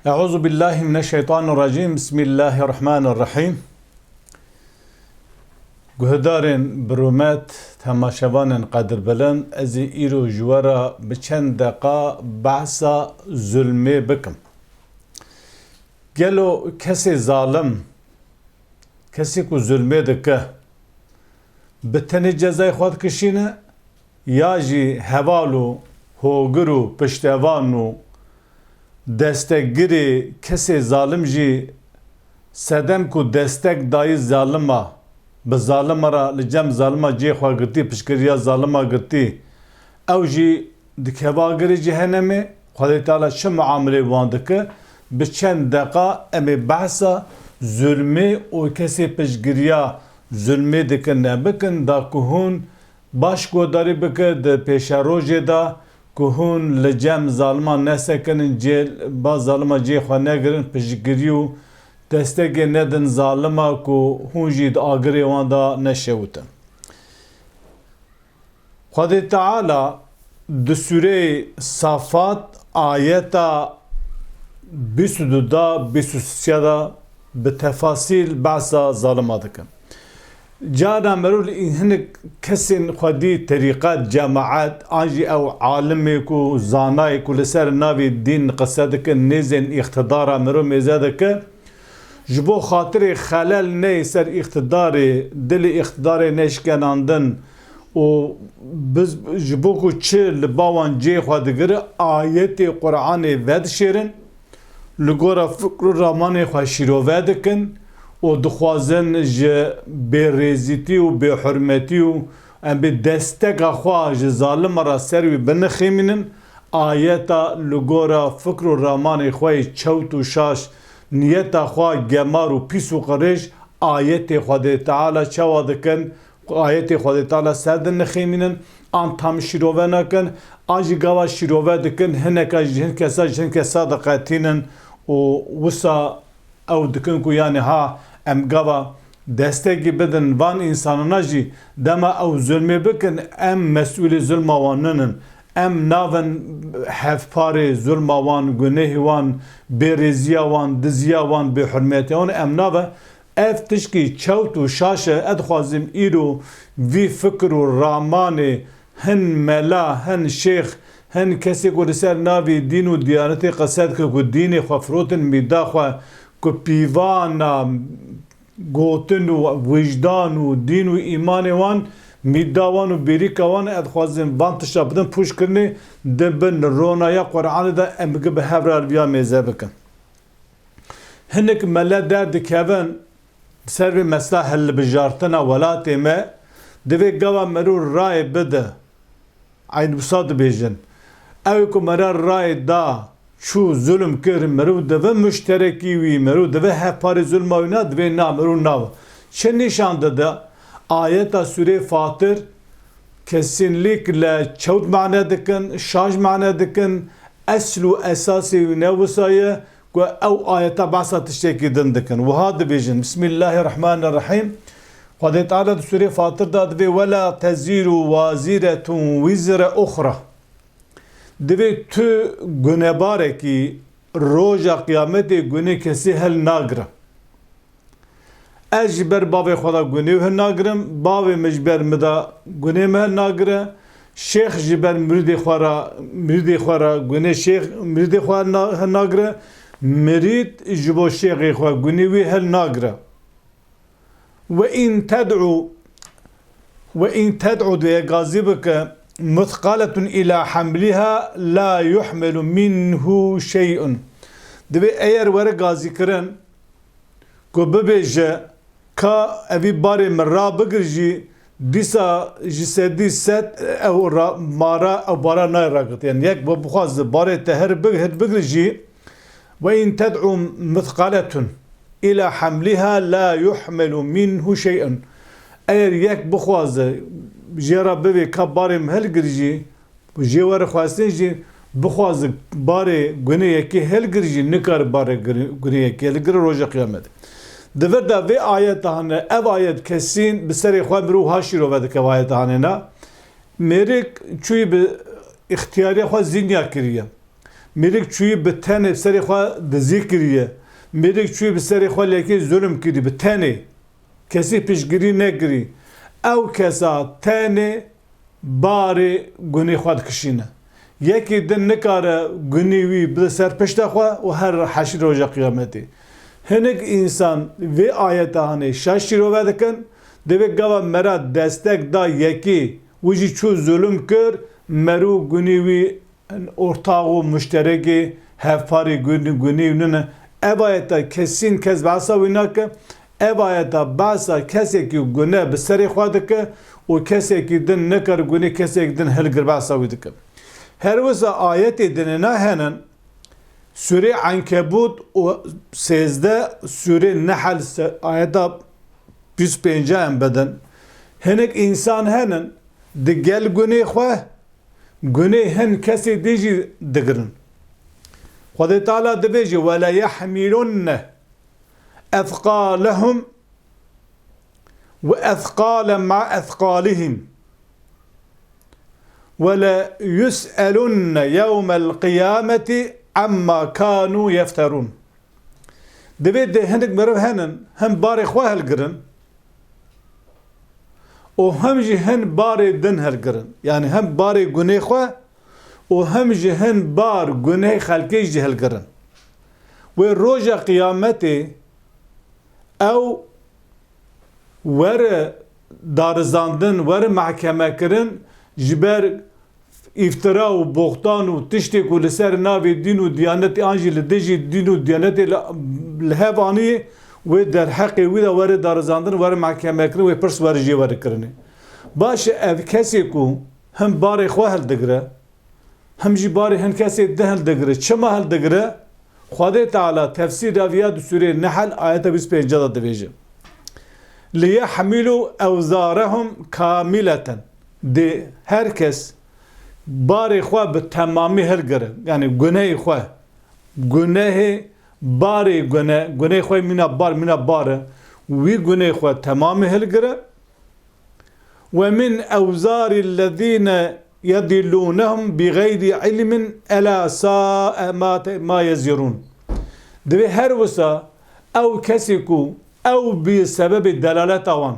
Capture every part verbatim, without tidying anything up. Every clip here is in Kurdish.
Euzu billahi mineşşeytanirracim. Bismillahirrahmanirrahim. Guhdarên bi rûmet, temaşevanên qedirbilind, ez ê îro ji we re bi çend deqa behsa zulmê bikim. Gelo kesê zalim, kesê ku zulmê dike, bi tenê cezayê xwe dikişîne, ya jî heval û hogir û piştevan û destekgirê kesê zalim jî sedem ku destek dayî zalima, bi zalima re li cem zalima cihê xwe girtî, piştgiriya zalima girtî, ew jî dikeve agirê cehenemê. Xwedê Teala çi muamelê wan dike? Bi çend deqa em ê behsa zulmê û kesê piştgiriya zulmê dikin nebikin, da ku hûn baş guhdarî bike di pêşerojê de, ku hûn li cem zaliman nesekinin, cê, ba zalima cihê xwe negirin, piştgirî û destekê nedin zalima ku hûn jî di agirê wan de neşewitin. Xwedê Teala di sûreyê Safat ayeta bîst û du da, bîst û sê da bi tefasîl behsa zalima dike. Cara mero li hinek kesên xwedî terîqet, cemaet, an jî ew alimê ku zanayê ku li ser navê dîn qise dikin, nêzên îqtidara mero mêze dike. Ji bo xatirê xelel neyê ser îqtidarê, dilê îqtidarê neşkenandin û biz, ji bo ku çi li ba wan cihê xwe digire, ayetê Qur'anê vedişêrin, li gora fikr û ramanê xwe şîrove dikin û dixwazin ji bêrêzîtî û bêhurmetî û em bê desteka xwe ji zalima re ser wî binixêmînin, ayeta li gora fikr û ramanê xwe yê çewt û şaş, niyeta xwe gemar û pîs û qirêj, ayetê Xwedê Teala çawa dikin, ayetê Xwedê Teala ser dinixêmînin, an tam şîrove nakin, an jî gava şîrove dikin, hineka ji hin kesa, ji hin kesa diqetînin û wisa ew dikin ku, yanî, ha, em gava destekî bidin van însanana jî, dema ew zulmê bikin, em mesûlê zulma wan ninin. Em navin hevparê zulma wan, gunehê wan, bêrêziya wan, diziya wan, bêhurmetiya wan, em navin. Ev tişkî çewt û şaş e. Ez dixwazim îro vî fikir û ramanê hin mela, hin şêx, hin kesê ku li ser navê dîn û diyanetê qise dike, ku dînê xwe firotin mîda xwe, ku pîvana gotin û wijdan û dîn û îmanê wan, mîda wan û bêrîka wan, ez dixwazim van tişta bidin pûçkirinê, di bin ronaya Qur'anê de em bi hev re li viya mêze bikin. Hinek mele derdikevin ser vê mesela hilbijartina welatê me, divê gava mero rayê bide. Eyn wisa dibêjin. Ew ku mera rayê da, çû, zulm kir, mero dive muşterekî wî, mero dive hevparê zulma wî, na, divê na, mero nav. Çi nîşan dide? Ayeta sûrê Fatir, kesinlikle çewt mane dikin, şaş mane dikin, esl û esasê wî ne wisa ye ku ew ayeta behsa tiştekî din dikin. Wiha dibêjin, Bismillahirrahmanirrahim. Xwedê Teala di sûrê Fatir de divê, "Wela tezîru waziretun wizre uxra." Divê tu gunebarekî roja qiyametê gunê kesî hel nagire. Ez ji ber bavê xwe de gunê hil nagirim, bavê min ji ber min de gunê min hil nagire, şêx ji ber mirîdê xwe re, mirîdê xwe re gunê şêx, mirîdê xwe hil na-, hil nagire, mirîd ji bo şêxê xwe gunê wî hil nagire. Ve in ted'u, ve in ted'u, divê gazî bike, muthqaletun ila hamliha la yuhmelu minhu şey'un. Divê eyer were gazî kirin, ku bibêje, ka evî barê min rabigir jî, dîsa ji sedî sed ew ra-, mara, ew bara nayê ragirtin. Yanî yek bo bixwaze barê te her bi-, her bigir jî, ve in ted'u mithqaletun ila hamliha la yuhmelu minhu şey'un. Eger yek bixwaze jê re bivê ka barê min hilgir jî, jê were xwestin jî, bixwaze barê gunê yekê hilgir jî, nikare barê gunê, gunê yekê hilgire roja qiyametê. Di vir de vê ayeta hene, ev ayet kesîn bi serê xwe mirov ha şîrove dike, ev ayeta hanê na. Mêrik çûyî bi îxtiyariya xwe zîniya kiriye. Mêrik çûyî bi tenê bi serê xwe dizî kiriye. Mêrik çûyî bi serê xwe lêkê zulm kirî bi tenê. Kesî piştgirî nekirî. Ew kesa tenê barê gunê xwe dikişîne. Yekî din nikare gunî wî bide ser pişta xwe û her heşî roja qiyametê. Hinek însan vê ayeta hanê şaş şîrove dikin, divê gava mera destek da yekî, wi jî çû zulm kir, merû gunî wî ortax û muşterekê hevparê gun-, gunî nine. Ev ayeta kesîn kes behsa wî nake. Ev ayeta behsa kesekî gune bi serê xwe dike û kesekî din nikar gunê kesekî din hilgir behsa wî dike. Her wisa ayetê dinê ne henin, Sûrê Enkebût û sêzdeh, Sûrê Nehl se-, ayeta bîst pênc em bidin. Hinek însan henin, di gel gunê xwe, gunê hin kesê dî jî digirin. Xwedê Teala dibêje, "Ve le yehmilunne ethqalehum ve ethqalen ma ethqalihim ve le yus'elunne yewmel qiyameti amma kanu yefterun." Divê dê hinek meriv henin, hem barê xwe hilgirin, û hem jî hin barê din hilgirin. Yanî hem barê gunê xwe û hem jî hin bar gunê xelkê jî hilgirin. Wê roja qiyametê ew were darizandin, were mehkeme kirin, ji ber îftira û boxtan û tiştê ku li ser navê dîn û diyanetê an jî li dijî dîn û diyanetê li, li hev aniyê, wê derheqê wî de were darizandin, were mehkemekirin, wê pirs were jê were kirinê. Baş e, ev kesê ku him barê xwe hildigire, him jî barê hin kesê din hildigire. Çima hildigire? Xwedê Teala tefsîra viya di Sûreyê Nehl ayeta bîst pênc de dibêje, "Liyehmilû ewzarehum kamileten." Dê her kes barê xwe bi temamî hilgire. Yanî gunehê xwe, gunehê, barê gune-, gunehê xwe mîna bar, mîna bar e. Wî gunehê xwe temamî hilgire. "Ve min ewzarillezîne yedillûnehum bi xeyrî ilmin ela sae ma te-, ma yezirûn." Divê her wisa ew kesê ku ew bî sebebê delaleta wan.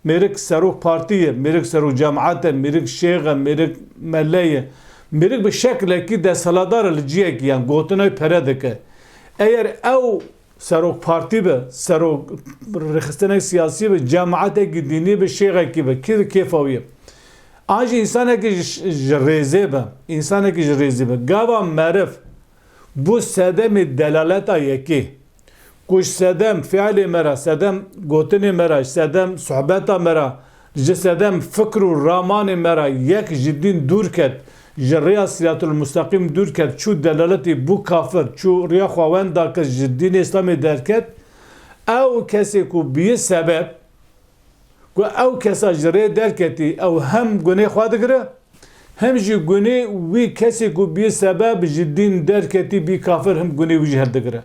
Mêrik serok partî ye, mêrik serok cemaet e, mêrik şêx e, mêrik mele ye. Mêrik bi şeklekî desthilatdar e li ciyekî, yan gotina wî pere dike. Eger ew serok partî be, serok rêxistinek siyasî be, cemaetekî dînî be, şêxekî be, kî di kêfa wî ye. An jî însanekî ji, ji rêzê be, însanekî ji rêzê be. Gava meriv bû sedemê delaleta yekê. Ku ji sedem fiilê me re, sedem gotinê me re, ji sedem sohbeta me re, ji sedem fikr û ramanê me re yek ji dîn dûr ket, ji rêya siratul mustaqîm dûr ket, çû delaletê bû kafir, çû rêya xwewenda kir, ji dînê Îslamê derket, ew kesê ku bîye sebeb, ku ew kesa ji rê derketî, ew hem gunê xwe digire, hem jî gunê wî kesê ku bîye sebeb ji dîn derketî bî kafir, hem gunê wî jî hildigire.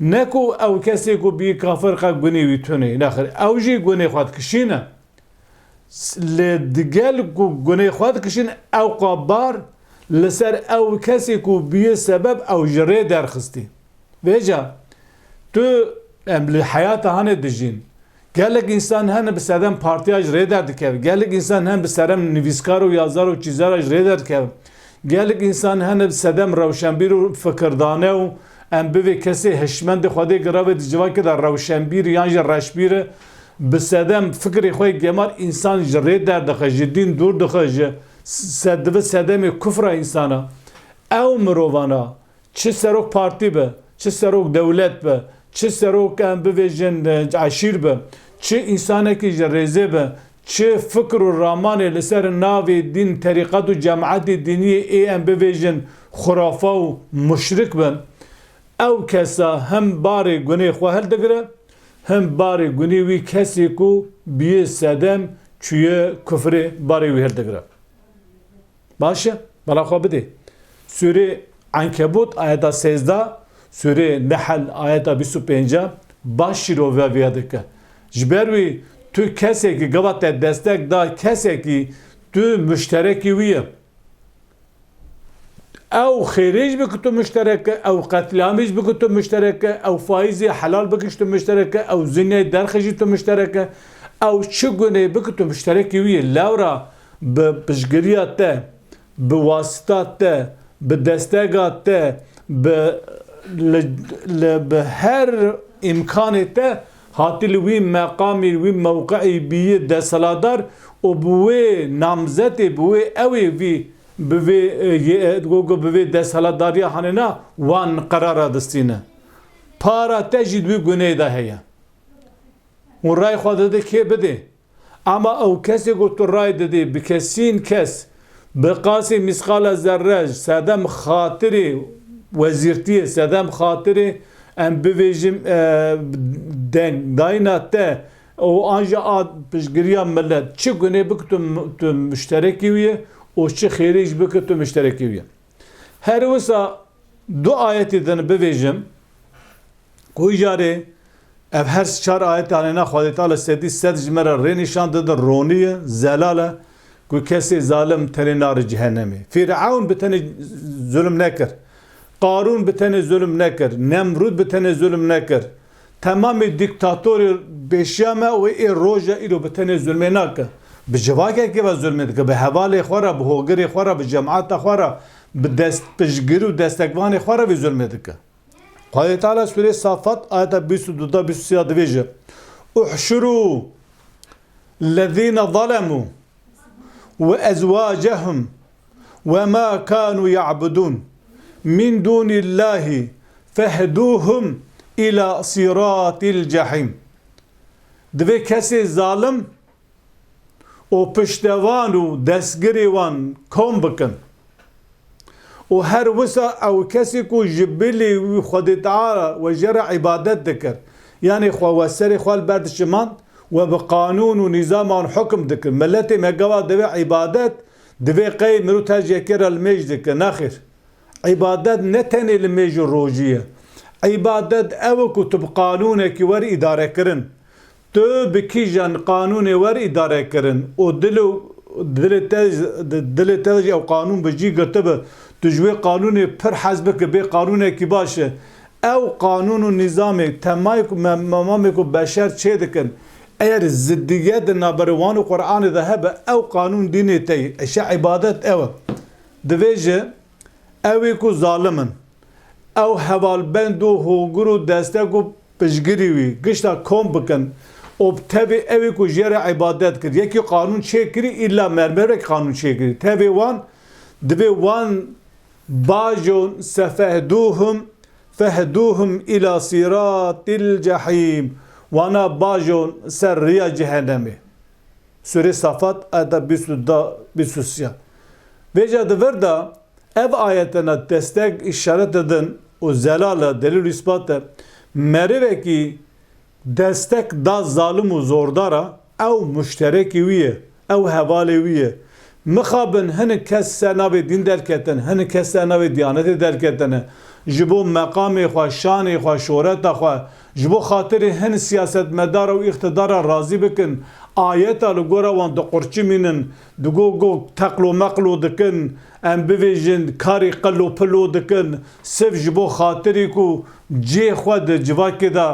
Ne ku ew kesê ku bî kafir qe gunê wî tune ye. Nexir, ew jî gunê xwe dikişîne. Lê digel ku gunê xwe dikişîn, ew qabar li ser ew kesê ku bîye sebeb ew ji rê derxistî. Vêca, tu, em li heyata hane dijîn. Gelek însan hene bi sedem partiya ji rê derdikevin. Gelek însan hene bi sedem nivîskar û yazar û çîzara ji rê derdikevin. Gelek însan hene bi sedem rewşenbîr û fikirdane û em bivê kesê hişmendê Xwedê girave di civakê de rewşenbîr yan jî reşbîr e. Bi sedem fikrê xwe gemar însan ji rê derdixe, ji dîn dûr dixe, ji se-, divi sedemê kufra însana. Ew mirovana, çi serok partî be, çi serok dewlet be, çi serok, em bivêjin, e, eşîr be, çi însanekî ji rêzê be, çi fikr û ramanê li ser navê dîn, terîqet û cemaetê dîniyê ê, em bivêjin, xurafa û muşrik bin, ew kesa hem barê gunê xwe hildigire, hem barê gunê wî kesê ku bîye sedem çûye kufrê, barê wî hildigire. Baş e, bala xwe bidê. Sûrê Enkebût ayeta sêzdeh, Sûrê Nehl ayeta bîst û pênc baş şîrove viya dike. Ji ber wî tu kesekî gava te destek da, kesekî tu muşterekî wî ye. Ew xêrê jî bike tu muşterek e, ew qetlîamî jî bike tu muşterek e, ew faîzê helal bike jî tu muşterek e, ew zinyayê derxê jî tu muşterek e, ew çi gunê bike tu muşterekî wî yê. Lewra bi piştgiriya te, bi wasita te, bi destega te, bi, li, li, bi her îmkanê te hatî li wî meqamî, wî mewqeî bîyî desthilatdar û bi wê namzetê, bi wê ewê vî, bi vê, e, yê, e, go, go, bi vê desthilatdariya hanêna wan qerara distîne. Para te jî di wî guneyê de heye. Hûn rayê xwe didê kê bidê. Ama ew kesê ku tu ray didê, bi kesîn kes, bi qasê mîsqala zerre, sedem xatirê wezîrtiyê, sedem xatirê, em bivêjim, e, dengdayîna te û an jî a piştgiriya milet, çi gunê bike tu, tu muşterekî wî ye û çi xêrê jî bike tu muşterekî wî ye. Her wisa du ayetê din bivêjim, ku îcarê ev her çar ayetê anêna Xwedê Teala sedî sed ji me re rê nîşan didin, ronî ye, zelal e, ku kesê zalim tenê nare cehennemê. Fîrewn bi tenê zulm nekir. Qarûn bi tenê zulm nekir. Nemrûd bi tenê zulm nekir. Temamê dîktatorê pêşiya me û ê roja îro bi tenê zulmê nake. Bi civakekê ve zulmê dike. Bi hevalê xwe re, bi hogirê xwe re, bi cemata xwe re, bi dest piştgir û destekvanê xwe re vê zulmê dike. Xwedê Teala Sûrê Safat ayeta bîst û du da bîst û sê ya divêje: "Uhşuru lezîne zalemu ve ezwacehum ve ma kanu ya'budun min dunillahi fehduhum ila siratil cehîm." Divê kesê zalim û piştevan û destgirê wan kom bikin. Û her wisa ew kesê ku ji bilî wî Xwedê Teala we jê re îbadet dikir, yanî xwe we serê xwe li ber dişimand, we bi qanûn û nîzaman hukm dikir. Miletê me gava divê îbadet, divê qey mirov te ji yekê re limêj dike. Nexêr. Îbadet ne tenê limêj û rojî ye. Îbadet ew e ku tu bi qanûnekî wer îdare kirin. Tu bi kîjan qanûnê wer îdare kirin û dil û dilê te, dilê te jî ew qanûn bi cî girtibi, tu ji wê qanûnê pir hez bike, bê qanûnekî baş e. Ew qanûn û nîzamê temayê ku me-, memamê ku beşer çê dikin, eger ziddiyet di navberê wan û Qur'anê de hebe, ew qanûn dînê te ye. Eşe îbadet ew e. Divê ji Ew ê ku zalim in, ew hevalbend û hogir û destek û piştgirî wî gişta kom bikin û bi tevê ew ê ku jê re îbadet kir, yekî qanûn çêkirî, îlla mermerek qanûn çêkirî. Tevê wan divê wan bajon se fehduhum, fehduhum ila siratil cehîm. Wana bajon ser riya cehennemê. Sûrê Safat, ayeta bîst û du, bîst û sê. Vêca di vir de ev ayetena destek, îşaret didin û zelal e, delîl û îspat e. Merivekî destek da zalim û zordara, ew muşterekî wî ye, ew hevalê wî ye. Mixabin hinek kes ser navê dîn derketin, hinek kes ser navê diyanetê derketine. Ji bo meqamê xwe, şanê xwe, şoreta xwe, ji bo xatirê hin siyasetmedara û îqtidara razî bikin, ayeta li gora wan diqurçimînin, digo go teqlo meqlo dikin, em bivêjin karê qilo pilo dikin, sif ji bo xatirî ku cihê xwe di civakê de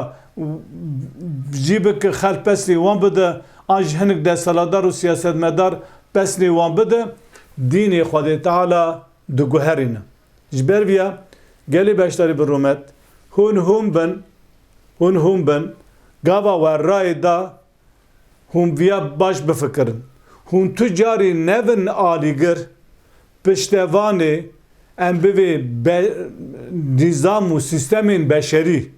jî bike, xelk pesnê wan bide, an ji hinek desthilatdar û siyasetmedar pesnê wan bide, dînê Xwedê Teala diguherîne. Ji ber viya gelê beşdarî bi rûmet, hûn hûn bin, hûn hûn bin, gava we rayê da, hûn viya baş bifikirin. Hûn tu carî nevin alîgir, piştevanê em bivê be-, nîzam û sîstemên beşerî.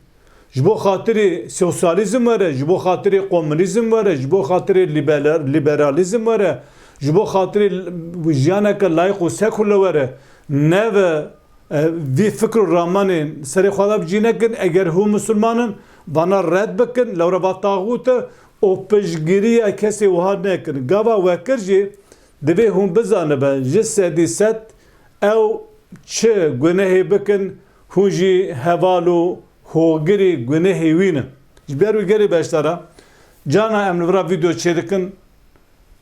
Ji bo xatirê sosyalîzm were, ji bo xatirê komunîzm were, ji bo xatirê liberal-, liberalîzm were, ji bo xatirê l-, jiyaneke layîq û sekuler were, neve, e, vî fikr û ramanên serê xwe de bi cî nekin. Eger hûn misilman in, vana red bikin, lewre va taxût e û piştgiriya kesê wiha nekin. Gava we kir jî divê hûn bizanibe, ji sedî sed ew çi gunehê bikin, hûn jî heval û hogirî gunehê wî ne. Ji ber wî gelê beşdara, cana em li vira vîdeo çêdikin,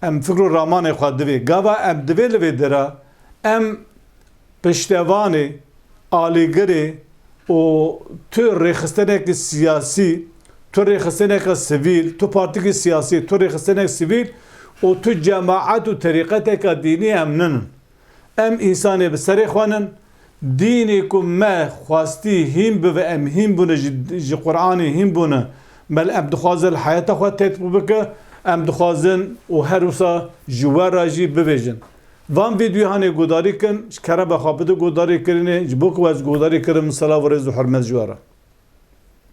em fikr û ramanê xwe divê. Gava em divê li vê dera, em piştevanê, alîgirê û tu rêxistineke siyasî, tu rêxistineke sivîl, tu partîkî siyasî, tu rêxistinek sivîl û tu cemaet û terîqeteke dînî em ninin. Em însanê bi serê xwe nin. Dînê ku me xwestî hîn bibe, em hîn bûne ji, ji Qur'anê hîn bûne. Bel em dixwazin li heyata xwe têt bike, em dixwazin û her wisa ji we re jî bibêjin. Van vîdyoyê hanê guhdarî kin, ji kerema xwe bide guhdarî kirinê, ji bo ku ez guhdarî kirim, silav û rêz û hurmet ji we re.